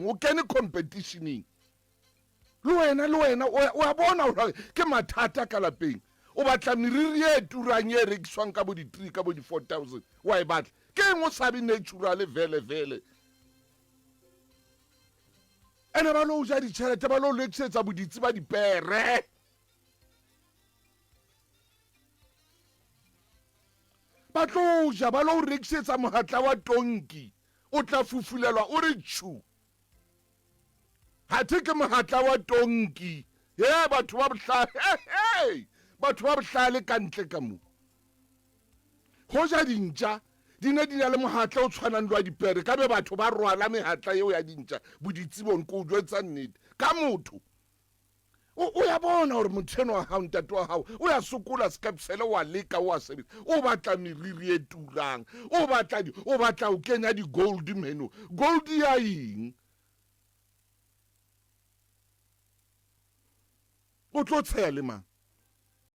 batlang o kene competitioneng le wena le wena o a bona gore ke mathata ka lapeng o batla meriri e turang e rekiswang ka bo di-three ka bo di-four thousand wa e batla ke eng o sabe natural vele vele ene ba lo ja ditšhelete ba lo rekisetsa boditsi ba dipere ba tlo ja ba lo rekisetsa mogatla wa tonki o tla fufulelwa o re tšhu Gathe ke mogatla wa tonki. Ye batho ba bohlale, batho ba bohlale ka ntle ka mo. Go ja dintša di ne di na le mogatla o tshwanang le wa dipere, ka be batho ba rwala megatla yeo ya dintša boditsibong, ke o jwetsa nnete. Ka motho. O, o ya bona gore motho enwa wa gago, ntate wa gago, o ya sokola sekepsele, o a leka, o a sebetsa, o batla meriri e turang, o batla, o batla go kenya di-gold meno. Gold ya eng? O tlo tsheya le mang?